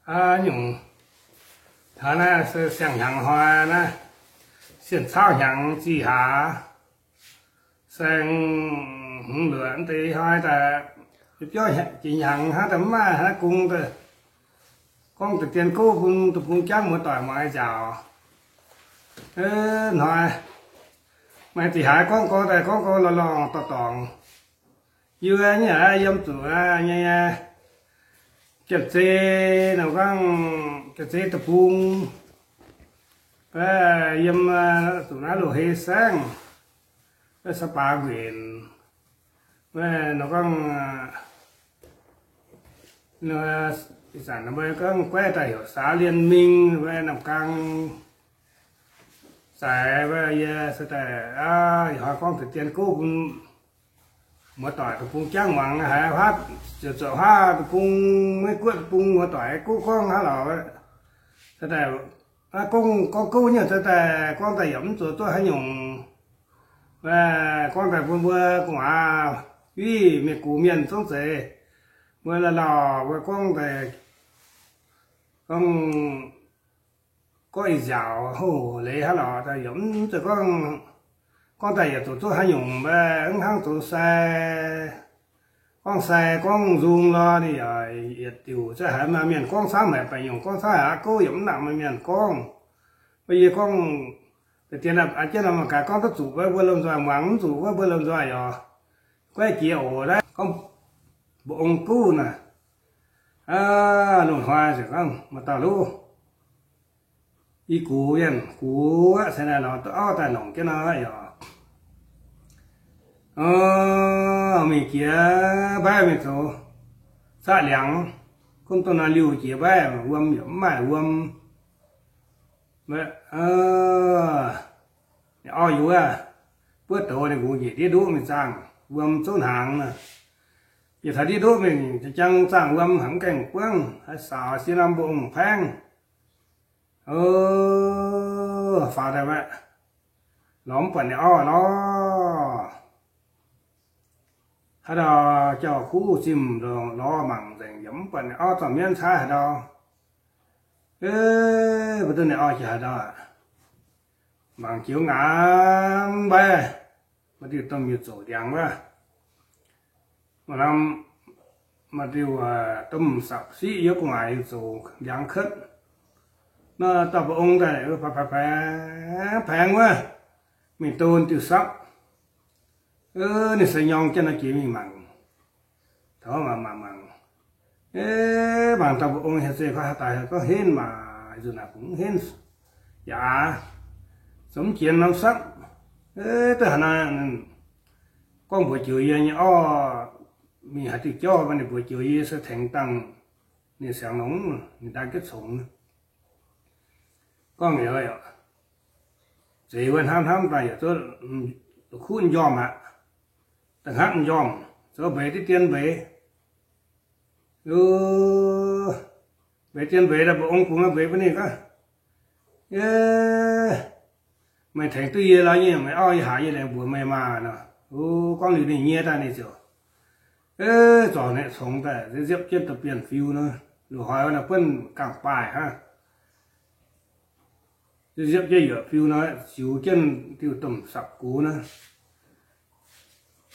Aa, nyungc, taux naaiv se siang-hnyangx hnoi naaiv, sienh caauv hnyangx zih hlaax, saeng hmz luoqc deix hnoi daaih, biauv jiex hnyangx hnangv daaih mv maaih haaix gong daaih, gorngv deix dien gouv bun deic-bung jangv muoz-doic muangx nziaauc. Hnoi maaih zih hlaax gorngv gorngv daaih gorngv gorngv lorz lorngh dorh dorngc. Yie nyei aqv, yiem zuqc nyei, Janx-Zei, nor gorngv Janx-Zei deic-bung, yiem zuqc naaiv Loz-Hei Saengv, Sa^mbaa Nquenc, nor gorngv, ih zanc mbuo gorngv guaiv daaih heuc Saax Lienh Mingh, mbuo Namh Gang zaaix, yie se daaih ih hnoi gorngv deix dien gouv bun muoz-doic deic-bung jangv muangx haiz haav, ziouc zoux haav deic-bung, Meiv Guoqv deic-bung muoz-doic gouv gorngv haav lorqc. Se daaih gorngv, gorngv gouv nyei se daaih gorngv daaih yaac mv zuqc zuov haaix nyungc. Gorngv daaih bun mbuo gu'nguaaz wih mienh gux mienh zungv zeiz, mbuo lauh lauh mbuo gorngv daaih, gorngv, gorngv ih nziaauc houv leiz haav lorqc, yaac mv zeiz gorngv, gorngv daaih yaac zuqc zuov haaix nyungc, mv hnangv zoux sai, gorngv sai gorngv nzung lorh, ninh yaac yietc diuc za'gengh haiz maaih mienh gorngv camv haic, baeqc nyungc gorngv camv haic aqv, gouv yaac mv nangc maaih mienh gorngv. Mbuo yie gorngv, deix dien aqv, jienv nor mangc gaax gorngv duqv zuqc wuov mbuo lomh nzoih muangx, mv zuqc wuov mbuo lomh nzoih yaac guaiv jiex oc. Naaiv gorngv mbu'ong guv naaic, loz-hnoi ziouc gorngv maaih dauh luv, i gux mienh gux aqv, se naaiv nor duqv auv daaih longc jienv nor yaac mingh jiex mbaiv mingh zoux zaqv liangx, gunv dongh naaiv liuh jiex mbaiv, wuom yaac mv maaih wuom. Ninh auv yaac wuov, buov douz ninh nqox njiec ndiev nduqv mingh zaangh wuom zouv hnaangx nor. Yietc taux ndiev nduqv mingh jang zaangh wuom haiz mv gaengh buangv, haaix saaux sin lamh mbu'ong paengv. Faaux daaih aqv, lorz mv buatc ninh auv lorz. Haaix dauh jauv-kuv zimh lorz mangc nzengc yaac mv buatc ninh auv, zorqv mienv caaiv haaix ndau. Mbuo duqv ninh auv jiex haaix ndau aqv? Mangc jiex ngaanc mbaiv, maaih diuh domh yiuh zoqc ndiangx wuov. Maaih lamh, maaih diuh domh sapc siqv yiem gu'nguaaic zoqc ndiangx ketv. Nor dauh mbu'ong daaih paengx wuov, mingh don diuh sapv. Ninh se nyorng jienv nor jiex mingh mangc. Taux mangc mangc mangc, mangc dauh mbu'ong hieh zeiz gorngv haaix daaih gorngv henv maah, nzunc naaic kungx henv yaac aav, zungv mv jiex norm sapv. Duqv haaix nor, gorngv mbuox joux yie nyei orv, mingh haaix diuh jauv, ninh mbuox joux yie se tengx dangh ninh siangx longx, ninh daaih jienv congx. Gorngv liuz, zeiz wuov hnamv hnamv daaih yaac zuqc kuv njormh aqv. Da'hnangv njormh, zoux mbeix diqv dien mbeix. Mbeix dien mbeix daaih mbu'ong bungx mbeix bun ninh gorngv, meih tengx duqv yie lorz nyei, meih auv yie haiz yie laengz mbuox meih maah nor. Gorngv liuz ninh nyie daaih ninh ziouc zorc ninh congx daaih nziepv jienv da'bienh fiu nor, loz-hnoi nor buonv gangh baaih hnangv. Nziepv jienv yuoqc fiu nor, ziux jienv diuh domh sapv gox nor,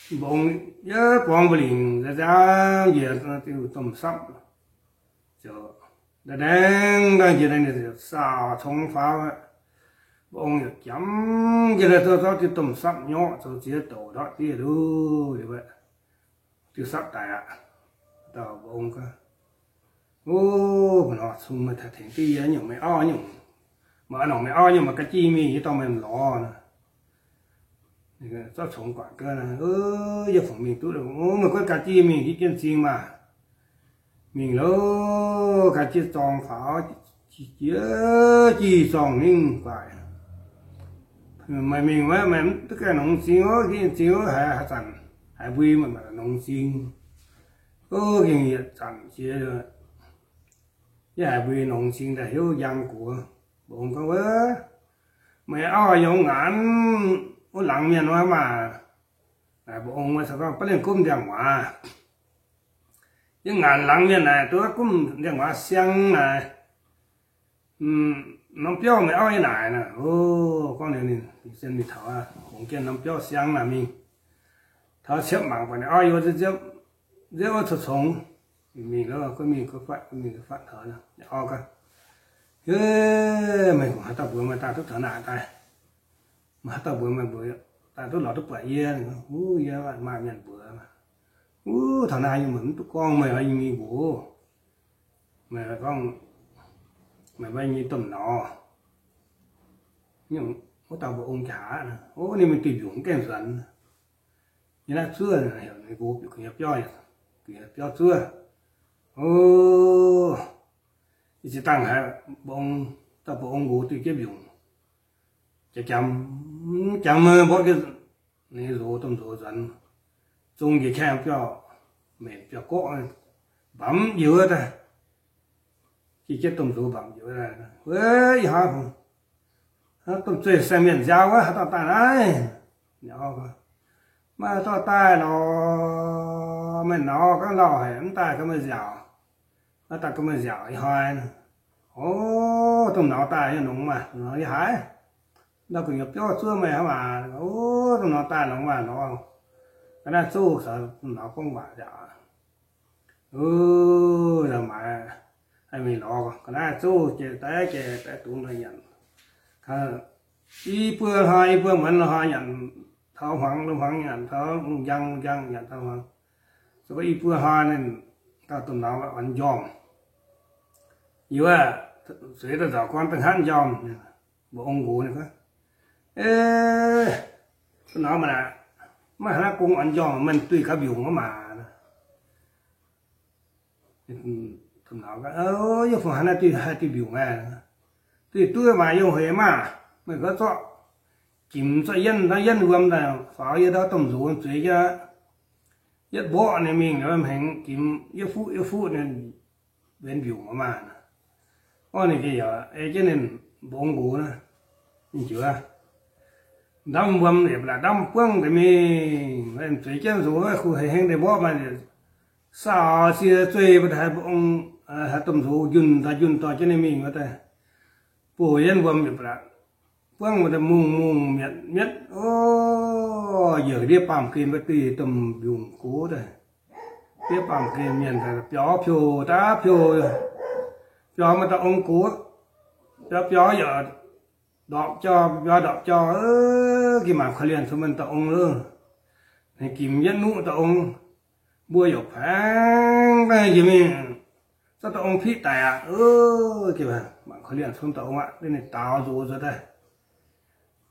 mbong yie borngz mbu'lingc nziaamv njiec diuh domh sapv, ziouc ndaeng ndaeng njiec, ninh ziouc saauc congx faaux. Mbong yaac jamv jienv daaih zorqv diuh domh sapv nyorqv zoux ziex douc ndortv diev luv. Diuh sapv daic aqv. Dauh mbong gorngv, O, mv nor cong meih tengx duqv yie nyungc, meih auv nyungc, meih nongc meih auv nyungc maaih ga'jiex mingh yie dorh meih lorz nor. Zorqv congx guangc gaax, Yie fungc mingh duqv, meih gunv ga'jiex mingh jiex jienv m'zing maah. Mingh loh, ga'jiex zorngx faaux, jiex, jiex zorngx mingh guaax. Meih mingh wuov, meih mv duqv gaengh nongx m'zing oc, jiex m'zing oc, haaix zanc haiz mbui meih maaih nongx m'zing. O, gengh yietc zanc jiex, yie haiz mbui nongx m'zing daaih hnyouv njang gox. Mbong gorngv, Wuov, meih auv yiem ngaanc wuov laangz mienh wuov maah. Naaic mbong wuov se gorngv, Baav Lienh Gomv ndiangx-muoz, yie ngaanc laangz mienh naaic, duqv gunv ndiangx-waac siang naaic, norm biauv meih auv yie naaic naaic. O, gorngv liuz ninh, ninh se mingh taux, hungx jienv norm biauv siang naaic mingh. Taux ciepv mangc buatc ninh auv yie nziepv, nziepv wuov congx-congx. Mingh, mingh guv fatv, mingh guv fatv taux, ninh auv gaax, Meih haaix dauh mbuox meih daaih duqv taux naaic daaih? Meih haaix dauh mbuox meih mbuox daaih duqv lorz duqv buatc yie? Wuov, yie maaih mienh mbuox. Wuov, taux naaiv yie mv duqv gorngv meih oix nyei nqox. Meih gorngv meih mbuo nyei domh nor, wuov dauh mbuo ong jaax aqv. O, ninh mingh duih mbiungc gaengh nzuonx. Yie naaiv zuov, ninh nqox gu'nyuoz biauv, gu'nyuoz biauv zuov. O, yie ziex dangh haiz mbuo ong, dauh mbuo ong nqox duih jienv mbiungc, jangx, jangx, jangx mbuo nyei nzox, domh nzox nzuonx, zong njiec qaqv biauv, mbenc biauv gorqv, mbamv njiec wuov daaih. Jiex jienv domh nzox mbamv njiec wuov daaih, Wuov, ih hnoi domh zueih saeng-mienh nziaaux wuov, haaix dauh daaih naaiv? Maiv dauh daaih lorqc. Meih nor gorngv lauh haic, mv daaih gaax meih nziaauc. Maiv daaih gaax meih nziaauc ih hnoi. O, domh nor daaih nyei longx maah, longx yie haiz. Ndau gu'nyuoz biauv zuov meih hnangv maah. O, domh nor daaih longx maah, lorz ga'naaiv zouv caux domh nor gorngv waac nziaauc. O, maaiz, mingh lorz ga'naaiv zouv jiex daaih, jiex daaih dungx nyanc. I buo hnoi i buo muonz hnoi nyanc taux hmuangx, hmuangx nyanc taux lungh njang, njang nyanc taux hmuangx. Zuqc i buo hnoi ninh dauh domh nor oix njormh. Yie zueiz daaih nzauc gorn da'hnangv njormh. Mbuo ong nqox ninh gorngv, Domh nor maah, maiv haaix naaiv gong oix njormh, mienh duih gaax mbiungc wuov maah. Yie fungc haaix naaiv duih haih duih mbiungc aah? Duih duqv maah, yie heuc maah, meih gorngv zorqv jimc zorqv yienv, naaiv yienv wuom daaih faaux yie ndau domh nzox zueiz jienv, yietv mborqv ninh mingh hengx jimc yietv fuqv yietv fuqv ninh mbenc mbiungc wuov maah. Orv, ninh gengh yaac ei jienv ninh mbuo ong nqox naaiv, ninh njuov ndamv wuom yaac ndamv buangv deix mingh, zueiz jienv nzox wuov kuh hei hengv deix mborqv maaih saauh sie zueih mbuo haiz mbuo ong, haiz domh nzox njunh daaih njunh dorh jienv ninh mingh wuov daaih, buov yienv wuom yaac buangv mbuo daaih mungh mungh mietc mietc. O, yaac ndiev baamh gen mbuo duih domh mbiungc gox daaih. Ndiev baamh gen mienh daaih biaux piouh daaih piouh, biaux maaih dauh ong gox, biaux biaux yaac ndorpc jauh, biaux ndorpc jauh, gengh mangc korv-lienh cun mienh dauh ong loh. Ninh gimc yietv nuqv dauh ong, mbuo yaac paengx daaih njiec mingh, zorqv dauh ong piqv daic aqv. Gengh mangc korv-lienh cun dauh ong aqv, ninh daaux nzox nzuonx daaih.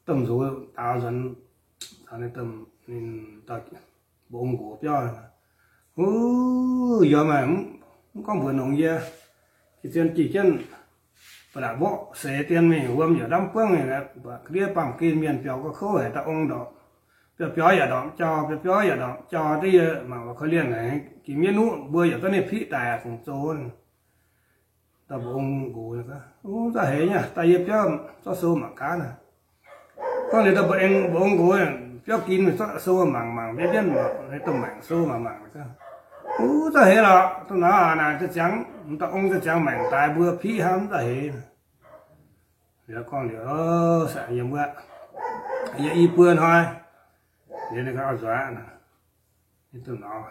Domh nzox daaux nzuonx, ninh mbuo ong nqox biauv, Huv, yie maaih mv gorngv mbuox nongx yie, jiex zien jiex jienv, ba'laqc mborqv seix dien mingh, wuom yaac ndamv buangv mingh, ndiev baamh gen mienh biaux gauh kouv haic, dauh ong ndorpc, biaux biaux yaac ndorpc jauh, biaux biaux yaac ndorpc jauh, deix yie mangc korv-lienh haic, gimc yietv nuqv mbuo yaac zorqv ninh piqv daic fungc zoux. Dauh mbuo ong nqox, Mv za'heix nyei, daaih yie biauv zorqv sou mangc gaax naaic. Gorngv liuz dauh mbuo ong nqox, biauv gin zorqv sou mangc mangc, biauv jienv mv dongh maengc sou mangc mangc. Mv za'heix lorqc, dongh naaiv naaic za'ziangx, dauh ong za'ziangx maengc daaih mbuo piqv hnangv, mv za'heix. Liuz gorngv liuz, yiem wuov, yie i buo hnoi, liuz ninh gorngv, A'nzuonx aqv, ninh dongh nor,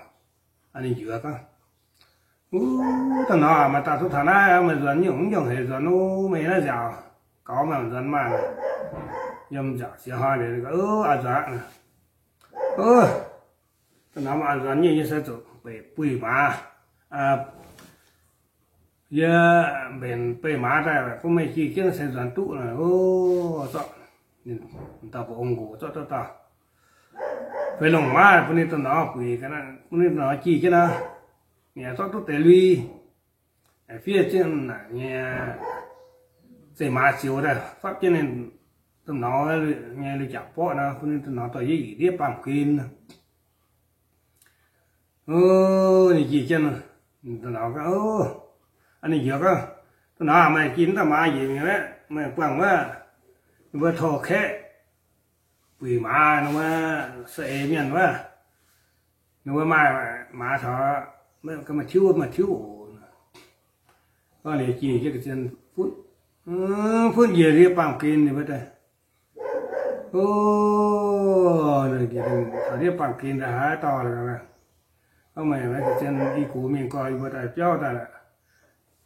ninh njuov gorngv, Uv, dongh nor maaih dauh duqv taux naaiv, meih nzuonx nyungc mv nyungc hec nzuonx, uv, meih naaiv nziaauc gaux, meih nzuonx maah. Yiem nziaauc ziex hnoi liuz, A'nzuonx aqv. Dongh nor maaih a'nzuonx nyei, yie se zuqc mbenc buih maaz, yie mbenc buih maaz daaih bun meih jiex jienv se nzuonx duqv. Zorqv, dauh mbuo ong nqox zorqv duqv dauh feix longc maaz bun ninh dongh nor buix, bun ninh dongh nor jiex jienv nor, ninh zorqv duqv deix lui, fiev jienv naaic nyei zeih maaz zioux daaih fapv jienv ninh dongh nor nyei lui-jaax borqv nor, bun ninh dongh nor dorh yie yie ndiev baamh gen. Ninh jiex jienv, ninh njuov gorngv, Dongh nor meih jiex daaih maaz njiec mingh aqv, meih buangh wuov, ninh mbuo torh kaeqv buic maaz, ninh mbuo saeng-eix mienh wuov, ninh mbuo maaih maaz taux maaih tiuv, maaih tiuv oc. Gorngv liuz jiex jienv ga'zien futv, futv njiec ndiev baamh gen ninh mbuo daaih. O, taux ndiev baamh gen daaih haaix dauh, gorngv meih ga'zien i gox mingh gorx, yie mbuo daaih biauv daaih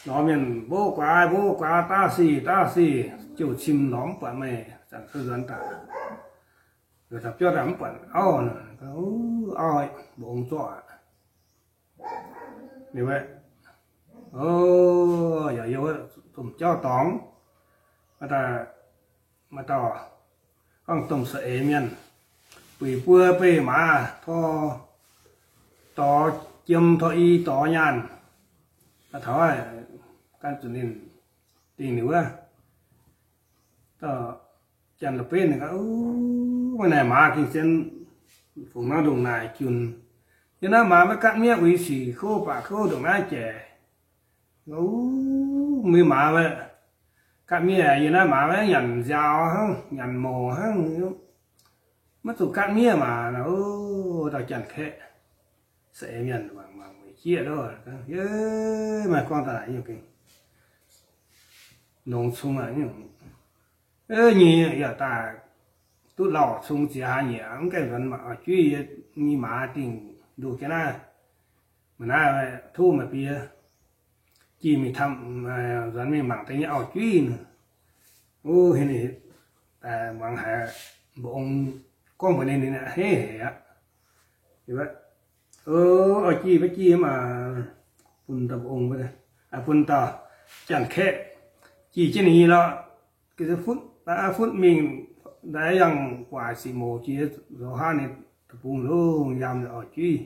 lorz mienh mboqv guaax, mboqv guaax, daav sic daav sic, jouh cim lorz mv buatc meih, zanc cuotv nzuonx daaih. Taux biauv daaih mv buatc auv, auv, mba'ong zorqv aqv. Ninh mbuo, o, yaac yie domh jauv dorngx, maaih dauh, gorngv domh saeng-eix mienh, buic buo beih maaz, tor, dorh jiem, tor i, dorh nyaanh, taux gan zuqc ninh dingh ninh wuov. Janx la'benv ninh gorngv, Wuov naaic maaz gengh zien fungc nor ndongc naaic junc. Yie naaiv maaz maiv gaatv miev, uix sic kouv baac kouv ndongc naaiv jaic. Mbuo maaz maiv gaatv miev, yie naaiv maaz maiv nyanc nziaaux hnangv, nyanc mouc hnangv, maiv zuqc gaatv miev maaz. Dauh janx-kaeqv saeng-eix mienh mangc mangc mueic jieqv loh, maaih gorngv daaih gengh longx cung aqv. Nyei yaac daaih duqv lauh cung ziex hlaax nyieqc, mv gaengh nzuonx mangc oix juiv yie nyei maaz dingh nduqc jienv naaiv. Mv naaiv tov meih bie jiex mingh camv, nzuonx mingh mangc deix nyei auv-juiv nor. Wuov hinh daaih muangx haiz mba'ong gorngv mbuox ninh, ninh a'hneiv haic aqv. Auv-juiv, baav jiex maaz bun dauh mba'ong, bun dauh janx-kaeqv jiex jienv ninh nyei lorqc. Ga'sie futv, futv mingh, daaih yangh guaax sic mouz jiex zoux haav ninh deic-bung longx, yiem auv-juiv.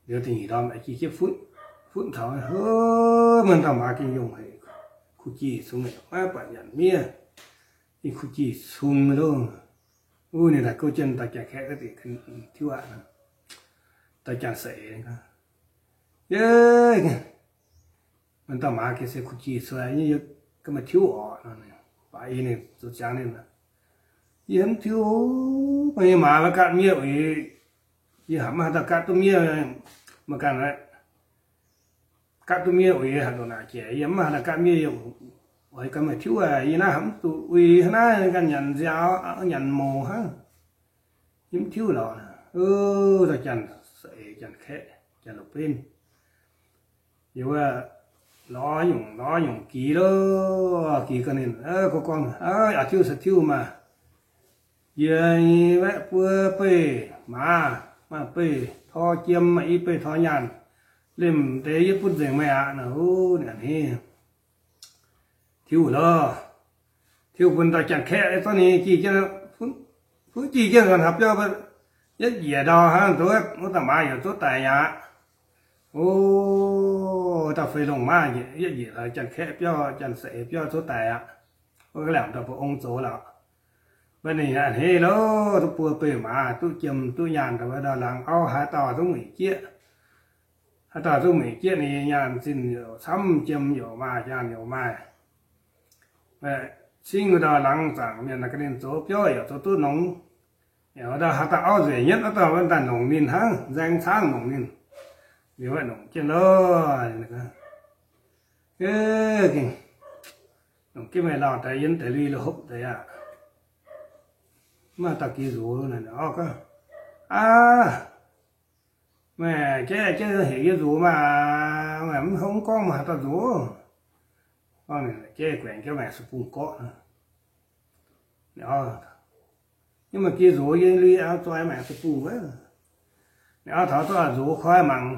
Liuz da'nyeic ndorm jiex jienv futv, futv taux, mienh dauh maaz gengh yungh haic, kuh jiex cung, maiv buatc nyanc miev, gengh kuh jiex cung loh. Wuov ninh daaih gouv jienv dauh janx-kaeqv daaih tiuv aqv. Dauh janx-saeng-eix, Yie, mienh dauh maaz gengh se kuh jiex cung, yie ganh maaih tiuv oc. Baac yie ninh zoux ziangx ninh, Yie mv tiuv, meih nyei maaz maiv gaatv miev uix, yie haiz maiv haaix dauh gaatv duqv miev, maiv ganh gaatv duqv miev uix, haaix ndongc naaic jiex yie maiv haaix dauh gaatv miev, yie oix ganh maaih tiuv aqv. Yie naaiv haiz mv zuqc uix hnangv naaiv, ganh nyanc nziaaux, nyanc mouc hnangv. Yie mv tiuv lorqc. Dauh janx-saeng-eix, janx-kaeqv, janx-la'benv, yie wuov lorz nyungc, lorz nyungc gix loh, gix ganh ninh gorngv, Aa, tiuv se tiuv maah! Yie nyei waeqv buo beih maaz, maaih beih tor jiem, maaih i beih tor nyaanh, liemh deix yie butv nzengc meih aqv. Naaic hneiv, tiuv loh. Tiuv bun dauh janx-kaeqv zorqv ninh jiex jienv, fuqv jiex jienv nzuonx taux biauv, yietv njiec ndau hnangv, wuov dauh maaz yaac zouv daic aqv. O, dauh feix longh maaz yietv njiec taux janx-kaeqv biauv, janx-saeng-eix biauv zouv daic aqv. Wuov laengc dauh mba'ong zoux lorqc. Mv baac ninh a'hneiv loh, duqv buo beih maaz, duqv jiem duqv nyaanh, ndau wuov ndau laangz auv haaix dauh zungv mueic jieqv. Haaix dauh zungv mueic jieqv ninh nyei nyaanh, zinh youc camv, jiem youc maaih, nyaanh youc maaih. Cingv ndau laangz zaangc mienh ganh ninh zoux biauv yaac zoux duqv nongx. Ndau haaix dauh auv nzueic nyetv, wuov dauh daaih nongc ninh hnangv, nzaeng caangv nongc ninh. Liuz nongc jienv loh, gengh nongc jienv meih lauh deix, yiem deix lui hopv deix aqv. Mv maaih dauh gix nzuox. Aa, meih jaiv jienv heuc yie nzuox maah! Meih mv hopv mv gorngv, meih haaix dauh nzuox? Jaiv guaengx jienv maengx su bung gorqv. Ninh auv, Yie maaih gix nzuox yie lui, auv zoi maengx su bung wuov. Ninh auv taux zuqc nzuox koi mangc.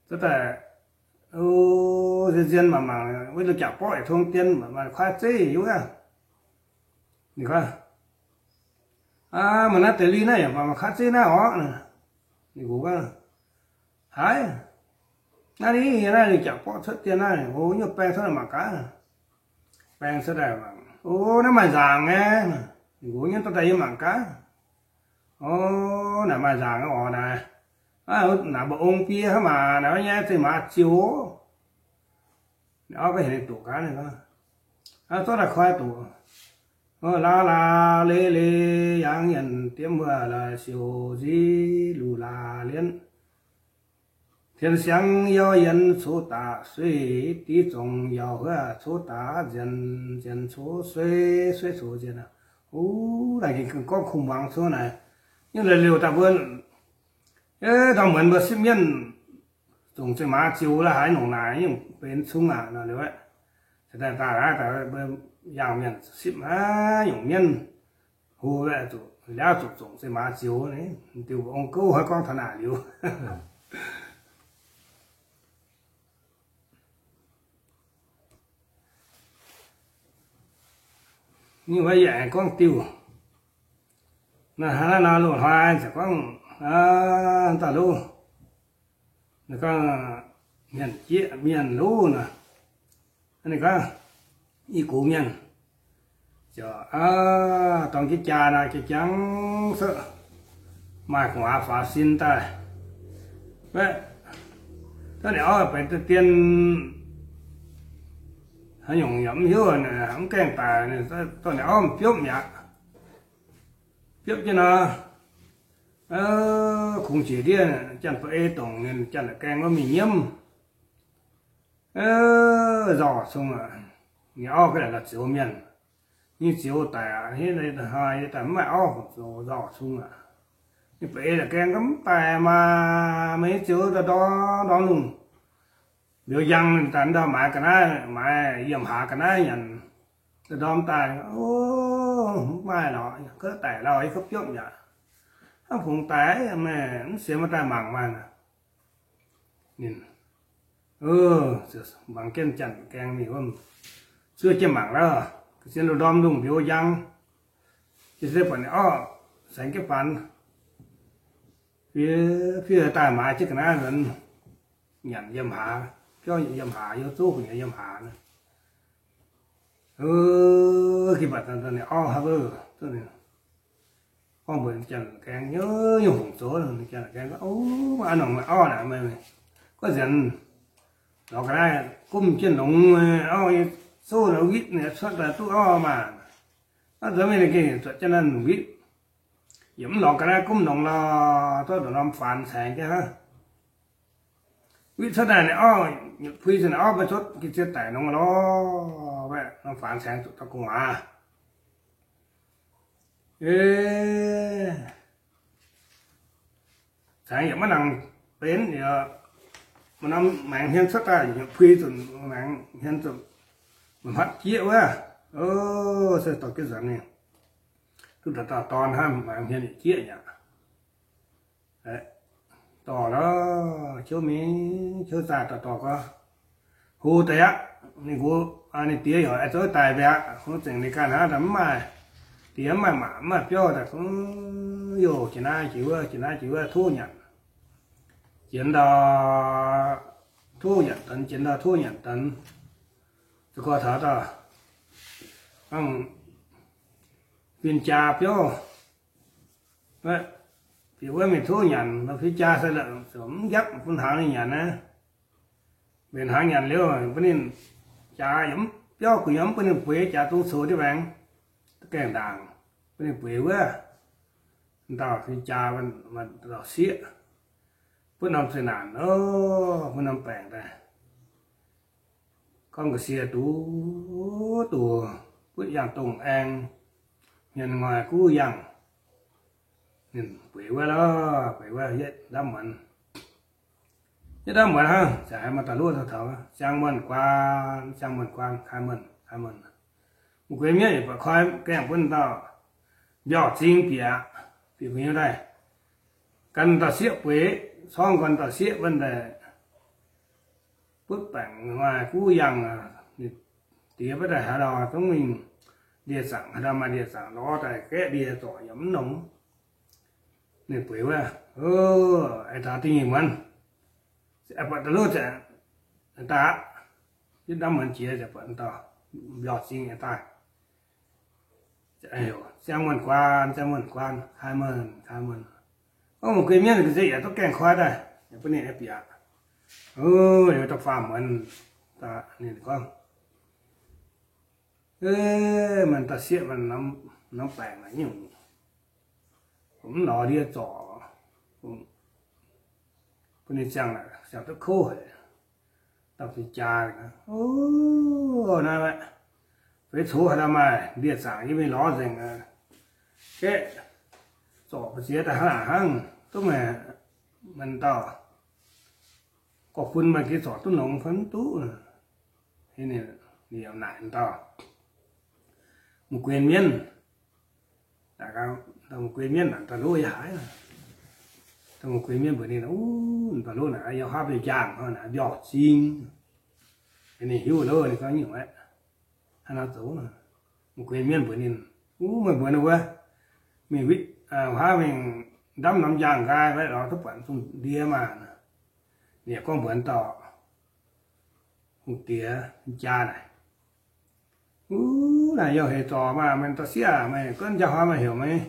Zuov daaih, o, zien zien mangc mangc, wuov lui jangx borqv yietc tong dien, maaih kuaaiv zeiv wuov. Ninh gorngv, Aa, maaih naaiv deix lui naaiv yaac maaih kuaaiv zeiv naaiv orqc. Ninh nqox gorngv, Haiz, naaiv ni, naaiv ninh jangx borqv cuotv dien naaiv, o, nyuoqv baeng cuotv daaih mangc gaax. Baeng cuotv daaih mangc, o, naaiv maaih nzaangc nyei. Ninh nqox nyuoqv daaih yie mangc gaax. O, naaic maaih nzaangc nyei orqc naaic. Naaiv mba'ong bie hnangv maah, naaiv nyei zeiv maaz ziouc. Ninh auv gorngv heuc ninh doqc gaax, ninh gorngv, Aa, zorqv daaih koi doqc. Laav laav leiz leiz yangh yienh, diemv wuov laaix siouc nziv luv laaix lienv. Tien siangx yauv yienx coqv daqc sueiv, div zongc yauc huov coqv daqc nzienx, nzienx coqv sueiv, sueiv coqv nzienx. Ov, naaiv gengh gorngv kuv muangx cuotv naaic. Nyungc la'liouh daaih mbuo ndorm muonz mbuo sipv mienv zongc zeqc maaz zioux la'haaix nyungc naaic, nyungc benx cong aqv nor liuz aeqv, daaih daaih mbuo yangh mienh sipv haaix nyungc mienv, hlo zuqc, liaauv zuqc zongc zeqc maaz zioux. Diuh ong gouv hnoi gorngv taux naaic liuz, nyungc wuov yie aengx gorngv diuh. Naaiv hnangv naaiv nor loz-hnoi ziouc gorngv daaih lov, gorngv mienh jieqv mienh lov nor, ninh gorngv i gox mienh ziouc dorng jienv jaa nor, jaa jangv cuotv maaih gu'nguaaz faaux sin daaih. Mv, da'nyeic orv benx dien, haaix nyungc yaac mv hiuv, mv gaengh daic, da'nyeic orv biopv mi'aqv. Biopv jienv nor, kungx jiex ndiev, janx-ba'ei dongc ninh janx-gaeng wuov mingh nyiemv, nzauh cong aqv. Ninh orv ga'naaiv la'zioux mienh, nyei zioux daic aqv, hnangv naaiv daaih mv maaih orv, nzauh cong aqv. Ninh ba'ei la'gaeng gorngv, mv daic maah, meih nyei zioux daaih ndorm ndorm lungh mbiauz njang, daaih ndau maaiz ga'naaiv, maaiz yiem haaz ga'naaiv nyanc, daaih ndorm daaih, o, mv maaih lorqc, ga'naaiv daic lauh, yie ga'biopv mi'aqv. Hnangv fungx daic, meih mv sienx meih daaih mangc maah. Ninh, o, mangc jienv janx-gaeng mingh wuov, zuov jienv mangc lauh, ga'zien ndorm lungh mbiauz njang, jiez se buatc ninh orv saengx jienv faanx, fiev daaih maaiz jienv ga'naaiv nzuonx, nyanc yiem haaz, biauv yiem haaz, yiem zuqv nyei yiem haaz. Gin mbatc ninh orv haaix, gorngv mbuox janx-gaeng, nyungc-nyungc fungc zoux, janx-gaeng gorngv, o, a'nongc meih orv naaic, meih gorngv nzengc lorz ga'naaiv gomv jienv longx, orv nyei souv nor witv, cuotv daaih duqv orv maah. Aav, nzuonx mingh ninh gengh zuotc jienv naaiv witv, yaac mv lorz ga'naaiv gomv longx lorh, zorqv ndongc norm faanx caengx jienv hnangv. Witv cuotv daaih ninh orv, puix zuqc ninh orv maiv cuotv, ga'zien daic longx lorh, norm faanx caengx zuqc dorh gu'nguaaz. Caengx yaac maiv nangc benx, maaih norm maengx hmien cuotv daaih, puix zuqc maengx hmien zuqc, maiv hatc jieqv wuov. O, se dorh jienv nzuonx ninh, duqv dauh dauh dorn hnangv, maengx hmien yietc jieqv aqv. Dorh lorh, qouv mingh qouv zaah, dorh dorh gorngv, hlo deix aqv. Ninh nqox, ninh diex yaac aengx zoux daic mbiaeqc, hlo zengc ninh ganh hnangv, mv maaih diex, mv maaih maa, mv maaih biauv daaih, kungx youh jiex naaiv jiex wuov, jiex naaiv jiex wuov tov nyanc. Jiex ndau tov nyanc danx, jiex ndau tov nyanc danx. Za'gengh taux dauh fin-jaa biauv, bieqc wuov mingh tov nyanc, fin-jaa se la'zuqc mv njapv bun hnaangx ninh nyanc naaiv. Mbenc hnaangx nyanc liuz, bun ninh jaax yaac mv biauv gu'nyuoz, mv bun ninh bueix, jaax dungx coux ndiev maengx, gaengh ndaangc, bun ninh bueix wuov. Dauh fin-jaa, dauh sieqv, butv norm zeqc naanc, butv norm baengc daaih, gorngv ga'sie duqv duqv, butv yangh dongh aeng, hmien ngoix guv yangh. Ninh bueix wuov lorh, bueix wuov yietv ndamv muonz. Yietv ndamv muonz hnangv, ziouc haiz maaih da'luoqv taux, Ziangh Muonh Guaan, Ziangh Muonh Guaan, Kaaix Muonh, Kaaix Muonh. Mv gueix mienv yaac buatc koi gaengh bun dauh mbiauz-zing bieqc, bieqc gu'nyuoz daaih. Gan dauh sieqv bueix, corngv gan dauh sieqv wuov daaih, butv baengc maaih guv yangh, ninh diex butv daaih haaix ndau zungv mingh ndie-zaangc, haaix ndau maaih ndie-zaangc lorz daaih gaeqv ndie zorc yaac mv nongx. Ninh bueix wuov, o, aengx taux dingh nyeic muonz, buatc da'luoqv ziouc daaih aqv. Yietv ndamv muonz jiex ziouc buatc dauh mbiauz-zing aengx daaih. Ziangh Muonh Guaan, Ziangh Muonh Guaan, Kaaix Muonh, Kaaix Muonh. Gorngv mv gueix mienv ga'sie yaac duqv gaengh koi daaih, yaac bun ninh bieqc. O, liuz da'faam muonz, ninh gorngv, Maaih dauh sieqv maaih norm baengc naaic nyungc, mv lorz ndie zorc, bun ninh ziangh naaic ziangh duqv kouv haic. Dauh fin-jaa, o, naaiv, feix cox haaix dauh maaih ndie zaangc yie mingh lorz nzengc. Gaeqv zorc mbu'ziex daaih hnangv naaic hnangv, duqv meih, meih dauh gorqv-fun maaih geh zorc duqv longx fai mv duqv. Ninh yaac naaic dauh mu'guin mienv, dauh mu'guin mienv naaic daaih lov yie haic. Dauh mu'guin mienv mbuox ninh, Uv, dauh lov naaic yiem haav biouv njaangh, naaic mbiorngz zing. Ninh hiuv lov ninh gorngv nyungc aeqv, hnangv naaiv zoux. Mu'guin mienv mbuox ninh, Uv, meih mbuox ninh wuov, mingh witv haav mingh ndamv norm njaangh nqaai, maiv lorz duqv buatc zungh ndie maah. Ninh yaac gorngv mbuox dauh hungh diex jaa naaic, Uv, naaic yiem heix zorc maah, meih dauh sieqv aac, meih gunv njang hnoi meih heuc meih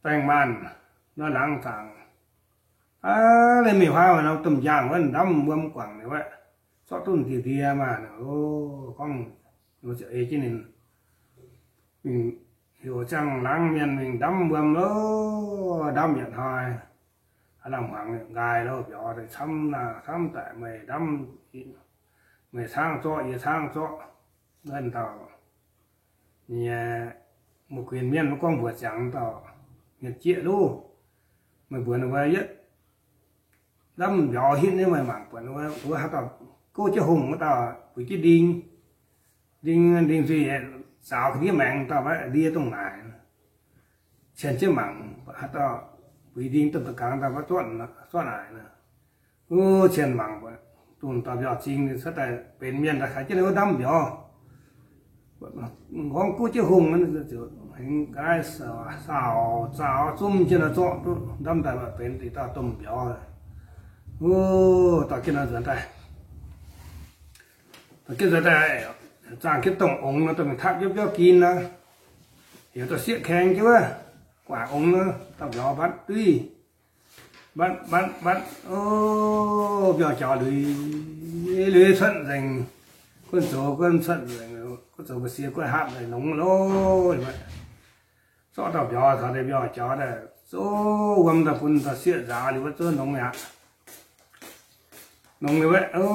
baeng maanh nor laangz zaangc aav, leih mingh huaav norm domh njaangh wuov ndamv wuom guangc ninh wuov, zorqv duqv ndie ndie maah. Gorngv ziouc ei jienv ninh mingh heuc ziangh laangz mienh mingh ndamv wuom loh. Ndamv yietc hnoi, aav lamh hmuangx nqaai loh, mbiauz daaih camv naaic camv daic, meih ndamv, meih caangv zorqv, yie caangv zorqv. Wuov dauh nyei mu'guin mienv maiv gorngv mbuox ziangx dauh mienh jieqv loh, meih mbuox ninh wuov, yietv ndamv mbiauz hitv nyei, meih mangc buatc wuov haaix dauh gouv jienv hungh wuov dauh, buix jienv nding, nding, nding nzuih, zaaux ga'ndiev maengx dauh, maiv ndie dongh naaic. Cien jienv mangc haaix dauh buix nding domh da'gangx dauh, maiv zorqv naaic. Wuov cien mangc buatc dongh dauh mbiorngz zing cuotv daaih benx mienh daaih, kaaix jienv ninh wuov ndamv mbiauz, gorngv gouv jienv hungh, hengx ga'naaiv saaux zaaux zumv jienv nor, zorqv duqv ndamv daaih benx deix dauh domh mbiauz. Wuov dorh jienv nor nzuonx daaih, dorh jienv nzuonx daaih, zaangh jienv dongh ongx nor, dongh mingh tapv jienv biauv gin nor, heuc dauh sieqv kaeng jienv wuov, guaax ongx nor, dauh mbiauz mbatv duiv, mbatv mbatv mbatv, o, mbiauz jaux luiz, luiz cuotv nzengc. Gunv zoux gunv cuotv nzengc, gunv zoux mbu'ziex guotv hapv nzengc, longx loh. Zorqv dauh mbiauz taux deix mbiauz jaux daaih, zoux wuom daaih bun dauh sieqv nzaaux liuz wuov, zoux longx mi'aqv. Longx liuz wuov, o,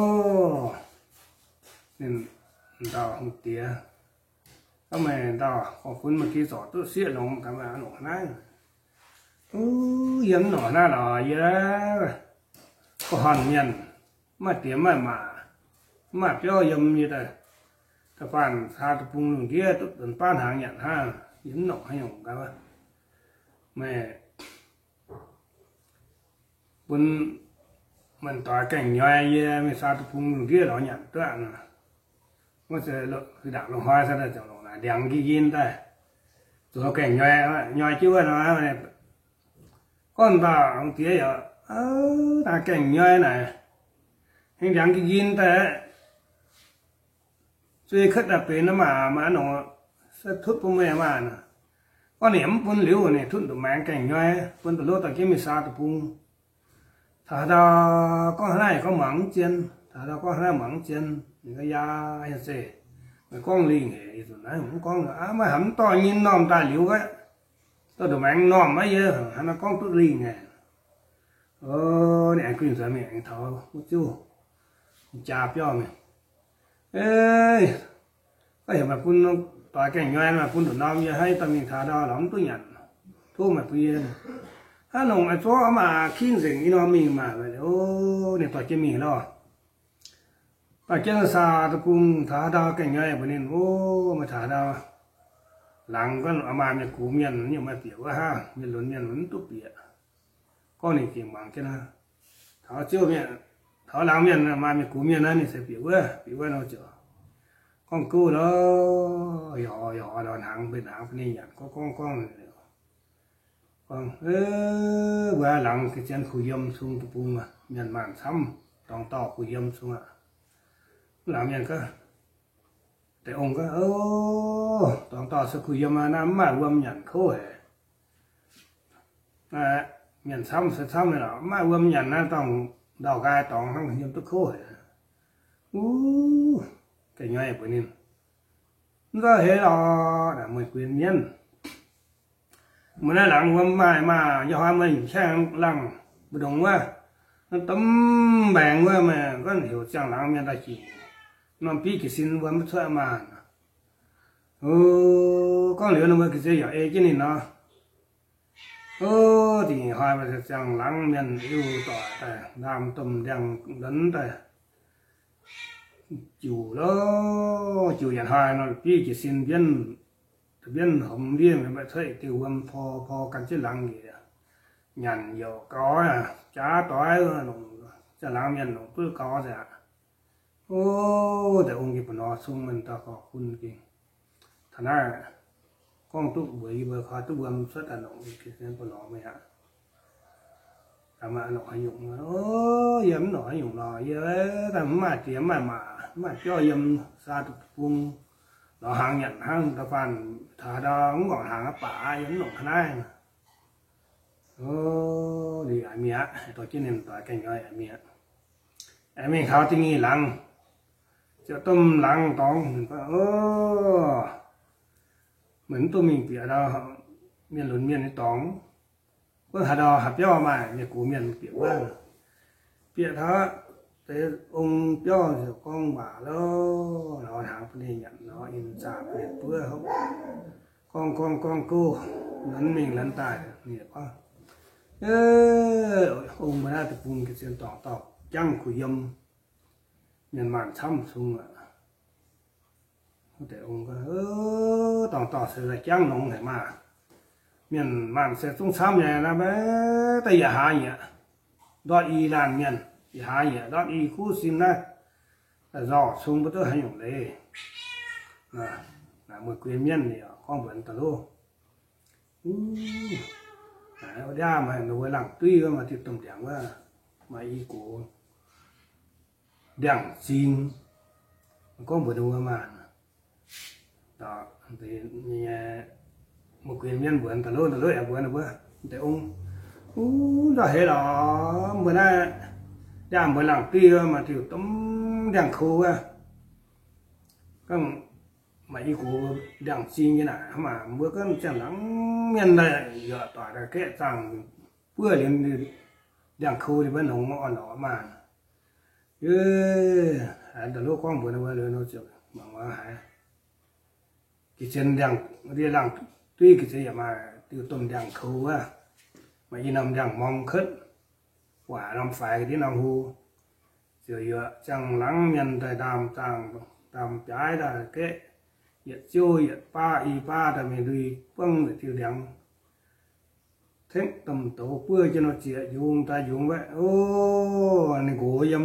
ninh dauh hungh diex, Aav, meih dauh gorqv-fun maaih geh zorc duqv sieqv longx, gaax meih longc naaiv. Uv, yie mv longc naaiv lorqc, yie gorngv horngh mienh, mv maaih diex mv maaih maac, mv maaih biauv yiem, yie daaih da'faanh caa deic-bung lungh ndiev duqv donx baav hnaangx nyanc hnangv, yie mv longc haaix nyungc gaax. Meih bun mienh doix gaengh nyoi yie mingh caa deic-bung lungh ndiev lorz nyanc duqv nor. Wuov zanc, zinh ndaangc loz-hnoi se daaih ziouc longc naaic ndiangx nqi nqin daaih zoux gaengh nyoi, nyoi jienv wuov nor. Gorngv dauh hungh diex yaac, naaiv gaengh nyoi naaic, hengx ndiangx nqi nqin daaih, zuiz kuotv daaih benx nor maah, maaih nongc se tutv bun meih maah. Gorngv ninh mv bun liuz, ninh tutv nduqc maengx gaengh nyoi bun da'lov dorh jienv mingh caa deic-bung. Taux haaix dauh gorngv haaix naaiv gorngv muangx mv zien, taux haaix dauh gorngv haaix naaiv muangx mv zien, ninh gorngv, Yaac, yaac zeiz, meih gorngv lingh haic. Ih zanc naaiv mv gorngv, aav, maaih haaix mv dorh nyei m'normh daaih liuz aqv, dorh nduqc maengx m'normh aqv, yie hnangv naaiv gorngv duqv lingh haic. Ninh aengx guinh nzuonx mingh aengx taux wuov ziouv jaa biauv mingh, Eix, gorngv heuc meih bun doix gaengh nyoi, meih bun nduqc norm yie hnangv, yie dorh mingh taux ndau lorz mv duqv nyanc, tov meih bun yie. Hnangv nongc a'zorv maaih king nzengc, ih norm mingh maah. Ninh dorh jienv mingh lorh. Dorh jienv caa deic-bung taux haaix ndau gaengh nyoi mbuox ninh, O, meih taux haaix ndau, laangz gorngv maaih mienh gux mienh, nyungc maaih bieqc wuov hnangv, mienh lunx mienh mv duqv bieqc. Gorngv ninh gengh muangx jienv aqv. Taux ziouv mienh, taux laangz mienh maaih mienh gux mienh naaiv, ninh se bieqc wuov, bieqc wuov nor ziouc gorngv gouv lorqc, yaac, yaac lorz hnaangx, mbenc hnaangx bun ninh nyanc, gorngv, gorngv, gorngv, gorngv, Mbuo laangz ga'zien kuh yiem sung deic-bung, mienh maanh camv, dorngx dorh kuh yiem sung aqv. Laangz mienh gorngv, deix ong gorngv, O, dorngx dorh se kuh yiem aqv, naaiv mv maaih wuom nyanc kouv haic. Mienh camv se camv nyei lorqc, mv maaih wuom nyanc naaiv, dorngx ndau nqaai dorngx hnangv, yiem duqv kouv haic. Uv, gaengh nyoi mbuox ninh, Mv nzauh heix lorqc, naaic mueiz guin mienv. Mbuo naaiv laangz wuom maaih maah, njang hnoi mbuo nyungc caeng laangh mbu'ndongx wuov, domh mbaengx wuov, meih gorngv heuc ziangh laangz mienh daaih jiex, norm bieiv jiez sin wuom maiv cuotv maah. O, gorngv liuz nor mbuo ga'sie yaac ei jienv ninh nor. O, dingc hnoi mbuo ziangh laangz mienh iu doic daaih ndaam domh ndiangx-ndonx daaih jiuc lo, jiuc yietc hnoi nor, bieiv jiez sin mbienv, mbienv hormx ndiev mienh mbaeqc cuotv diuh wuom por por gan jienv laangz njiec, nyanc youc gaux, jaav doix, ziangh laangz mienh longc duqv gaux nzengc aqv. O, deix ong gengh ba'nor cong mienh dauh gorx-kun gengh. Taux naaiv gorngv duqv mbuox yie mbuo koi duqv wuom cuotv daaih longc ba'nor meih aqv. Longc haaix nyungc? O, yie mv longc haaix nyungc lorqc. Yie daaih mv maaih diex mv maaih maac mv maaih biauv yiem saa deic-bung. Lorz hnaangx nyanc hnangv da'faanh taux ndau mv ngorc hnaangx aqv baac yie mv longc ga'naaiv. O, liuz aqc mingh aqv, dorh jienv ninh doix gaengh nyouz aqc mingh aqv. Aqc mingh taux da'nyeic laangz, ziouc domh laangz dorngx, o, meih mv duqv mingh bieqc ndau mienh lunx mienh nyei dorngx. Wuov haaix ndau haaix biauv maaih mienh gox mienh bieqc wuov. Bieqc taux deix ong biauv ziouc gorngv waac lo, lorz hnaangx bun ninh nyanc, lorz in zaah bun ninh buov hopv, gorngv gorngv gorngv gouv, lunx mingh lunx daaih. Ninh gorngv, ong mbuo naaiv deic-bung ga'sie dorngc dorh jangv kuh yiem, mienh maanh camv cong aqv. Wuov deix ong gorngv, dorngc dorh se jangv longx haic maah! Mienh maanh se zungv camv nyei naaiv, maiv daaih yietc hlaax nyieqc ndortv i laanh mienh, yietc hlaax nyieqc ndortv i kuv sin naaiv, daaih nzorc cong mbuo duqv haaix nyungc leiz. Naaic mueiz guin mienv ninh gorngv mbuox da'luv, Wuov ndiaav maaih ninh mbuo laangh duiv wuov, maaih diuh domh ndiangx wuov, maaih i gox ndiangx-zing. Gorngv mbuox ninh mbuo maah! Mueiz guin mienv mbuox da'luv, da'luv aengx mbuox ninh mbuo, deix ong, Wuov nzauh heix lorqc, mbuo naaiv ndiaav mbuo laangh duiv wuov, maaih diuh domh ndiangx-kou wuov. Gorngv maaih i gox ndiangx-zing nyei naaic, hnangv naaic mbuo gorngv ziangh laangz mienh daaih yuoqc doic daaih gaeqv zaangh buov liuz ndiangx-kou liuz maiv nongx orn-lorqc maah! Da'luv gorngv mbuox ninh mbuo liuz nor ziouc mangc muangx haiz ga'sie ndiangx, ndie laangh duiv ga'sie yaac maaih diuh domh ndiangx-kou wuov, maaih i norm ndiangx-morng kuotv, guaax norm faix ga'ndiev norm hlo. Ziouc yuoqc ziangh laangz mienh daaih ndaam zaangh, ndaam biaaix daaih gaeqv, yietc ziouv yietc baav i baav daaih mingh ndui buangv yietc diuh ndiangx. Tengv domh douz buov jienv nor zieqc njungx daaih njungx mbaeqv, o, ninh nqox yiem,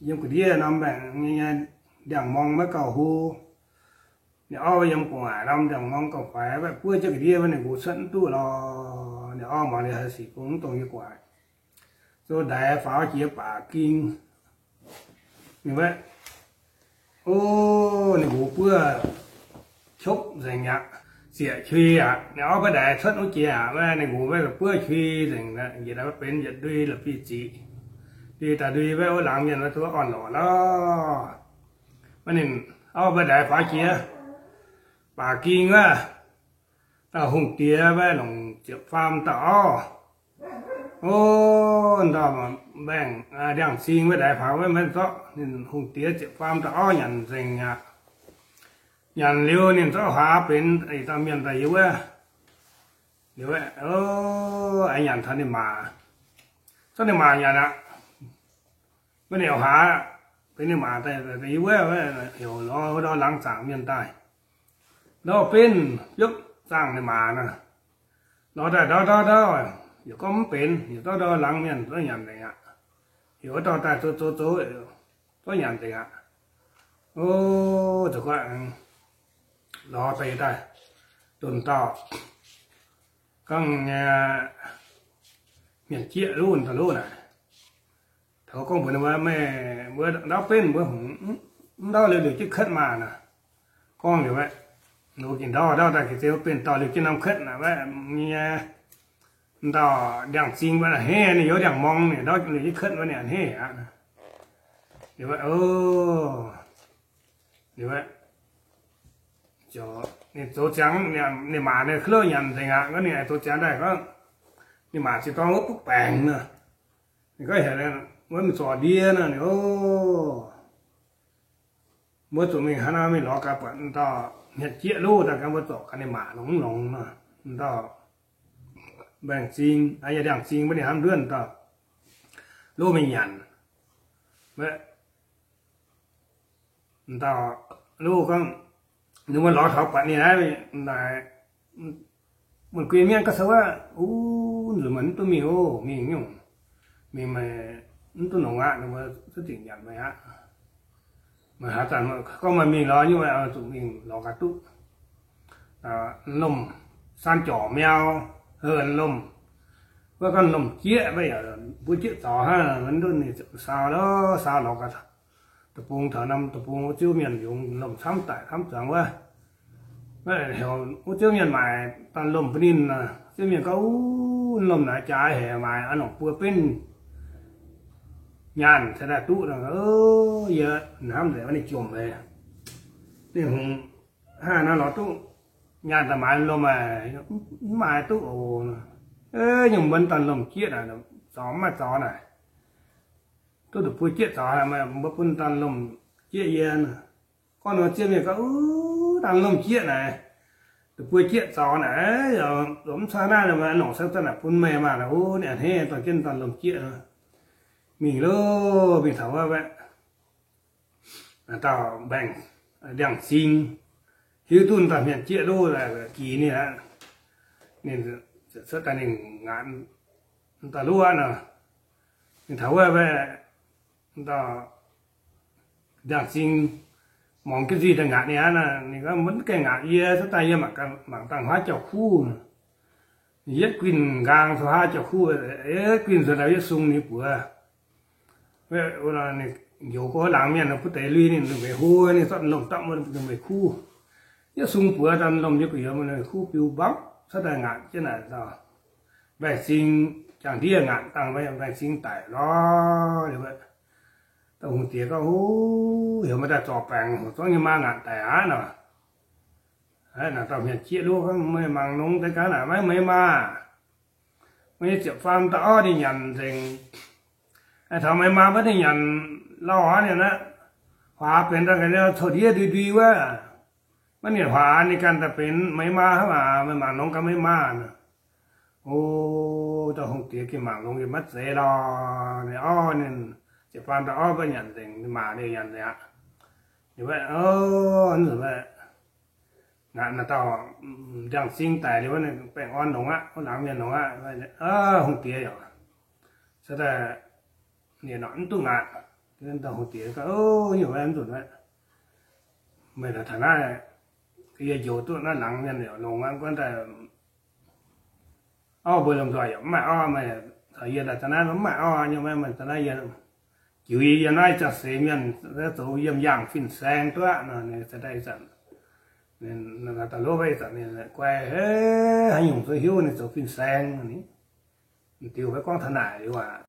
yiem ga'ndiev norm mbaengx nyei ndiangx-morng maiv gauh hlo. Ninh orv yiem gu'nguaaic norm ndiangx-morng gauh faix, mbaeqv buov jienv ga'ndiev mbaeqv ninh nqox cuotv mv duqv lorqc. Ninh orv muangx liuz haih sic bung mv dongh nyei gu'nguaaic. Zoux ndaix faaux jiex baac ging. Ninh mbaeqv, o, ninh nqox buov qopv nzengc aqv, zieqc qui aqv. Ninh orv mbaeqv ndaix cuotv wuov jiex aqv, mbaeqv ninh nqox mbaeqv buov qui nzengc, njiec daaih maiv benx, yietc ndui la'bieiv ziqc. Ndui daaih ndui mbaeqv wuov laangz mienh maiv zuqc orn-lorqc lorqc. Maiv ninh orv mbaeqv ndaix faaux jiex baac ging wuov, dauh hungh diex mbaeqv longc ziepc faam dauh orv. O, ndau mbaengx, ndiangx-zing mbaeqv ndaix faaux mbaeqv maiv zorqv, ninh hungh diex ziepc faam dauh orv nyanc nzengc aqv. Nyanc liuz ninh zorqv huaax benx ih dauh mienh daaih yiem wuov. Liuz, o, aengx nyanc taux ninh maa, zorqv ninh maa nyanc aqv. Maiv ninh huaax benx ninh maa daaih yiem wuov, heuc lorz ndau laangz zaangc mienh daaih. Ndau benv biopv zaangh ninh maa nor. Lorz daaih ndau ndau ndau, yaac gorngv mv benx, yaac ndau ndau laangz mienh zorqv nyanc nzengc aqv. Heuc wuov dauh daaih zoux zoux zoux, zorqv nyanc nzengc aqv. O, zoux guaih lorz deix daaih, donx dauh gorngv nyei mienh jieqv luv daaih luv naaic. Taux gorngv mbuox ninh mbuo, meih mbuo ndau benv mbuo hngc, mv ndau liuz liuz jienv kuotv maah naaic. Gorngv liuz, mbuo gengh ndau ndau daaih gengh zeix benv dauh liuz jienv norm kuotv naaic, nyei ndau ndiangx-zing mbuo a'hneiv, ninh youz ndiangx-morng ninh ndau liuz jienv kuotv mbuo ninh a'hneiv aqv. Liuz, o, liuz, Ninh zoux ziangx, ninh maac ninh hlo nyanc nzengc aqv. Gorngv ninh aengx zoux ziangx daaih gorngv, ninh maac ziouc dorng wuov butv baengc nor. Ninh gorngv heuc wuov mingh zorc ndie nor, ninh, o, mbuo zuqc mingh haaix nor mingh lorz gaax buatc dauh hmien jieqv loh daaih gaax, mbuo zorc gaax ninh maac longx mv longx nor. Dauh mbaengx-zing, yie ndiangx-zing mbuo ninh hnamv nduov dauh loh mingh nyanc. Dauh loh gorngv, ninh mbuo lorz taux buatc ninh naaiv, mbuo guin mienv ga'sou aqv, uv, nzunc meih mv duqv mingh oc, mingh nyungc, mingh meih mv duqv longx aqv, ninh mbuo cuotv dingc nyanc meih aqv. Meih haaix zanc gorngv meih mingh lorz nyungc, zuqc mingh lorz gaax duqv lomh, saan jorc miau, lomh, wuov gorngv lomh jieqv, mbuo jieqv zaux hnangv, mv duqv ninh sau, sau lorz gaax deic-bung, taux norm deic-bung wuov ziouv mienh yungz lomh camv daic camv zuangx wuov. Heuc wuov ziouv mienh maaic dorn lomh bun ninh. Ziouv mienh gorngv, uv, lomh naaiv jaaix haic, maaic a'longc buo benv nyaanh cingx daaih duqv nor. Yie hnamv nzengc wuov ninh jomc haic. Ninh hungx hnangv naaiv lorz duqv nyaanh daaih maaiz lomh aqv, mv maaiz duqv oc. Nyungc mbuo dorn lomh jieqv naaic, zaux mv maaih zaux naaic, duqv deic-bung jieqv zaux, mbuo bun dorn lomh jieqv yie. Gorngv nor ziouv mienh gorngv, uv, dorn lomh jieqv naaic, deic-bung jieqv zaux naaic, mv caa naaiv, longc se zanc naaic bun meih maah. Uv, ninh a'hneiv dorh jienv dorn lomh jieqv mingh loh, mingh taux wuov dauh mbaengx, ndiangx-zing, hiuv duqv dauh hmien jieqv loh gix ninh aqv. Ninh cuotv daaih ninh ngaatc dauh loh aqv nor. Ninh taux wuov, dauh ndiangx-zing muangx jienv nzuih daaih ngaatc ninh aqv nor. Ninh gorngv, mv gaengh ngaatc yie, cuotv daaih yie mangc dangh haav jauv-kuv. Yietv guinh nqaang caux haav jauv-kuv, yietv guinh nzuonx daaih yietv sung ninh buoz. Ninh njoux gorx laangz mienh butv deix lui ninh, ninh meih hlo, ninh zorqv lomh dapv ninh meih kuv. Yietv sung buoz daaih lomh yie gu'nyuoz ninh kuv biu mbapv. Cuotv daaih ngaatc jienv naaic dauh mbaengx-zing, jangx ndiev ngaatc dangh mbaengx-zing daic lorz. Dauh hungh diex gorngv, hov, heuc meih daaih zorc baengc, zorqv nyei maa ngaatc daic aqv nor. Naaic dauh hmien jieqv loh gorngv, meih mangc longx deix gaax naaic maiv meih maa. Meih nyei ziepc faam dauh orv ninh nyanc nzengc. Taux meih maa maiv ninh nyanc lauh aqv, ninh aqv, huaax benx daaih ga'naaiv coux ndiev ndui ndui wuov. Maiv ninh huaax ninh ganh daaih benx meih maa hnangv maah, meih mangc longx gaax meih maa nor. O, dauh hungh diex gengh mangc longx yie maiv zeiz lorh. Ninh orv, ninh ziepc faam dauh orv maiv nyanc nzengc, ninh maac ninh nyanc nzengc aqv. Ninh, o, ngaatc naaic dauh ndiangx-zing daic liuz wuov, ninh baengh orn longx aqv, wuov laangz mienh longx aqv. Hungh diex yaac cuotv daaih, ninh nor mv duqv ngaatc. Dauh hungh diex gorngv, o, nyungc mv nzunc aqv, meih taux naaiv, yie njoux duqv naaiv laangz mienh yaac longx aqv, gorngv daaih orv mbuo lomh nzoih yaac mv maaih orv, meih caux yie daaih da'naaiv mv maaih orv, nyungc maiv meih da'naaiv yie jiux yie yiem naaiv ih zanc seix mienh zoux yiem yaangh fin-saeng duqv nor. Ninh daaih ih zanc, dauh lov ih zanc ninh guai, haaix nyungc zuqc hiuv ninh zoux fin-saeng. Diuh maiv gorngv taux naaic liuz aac.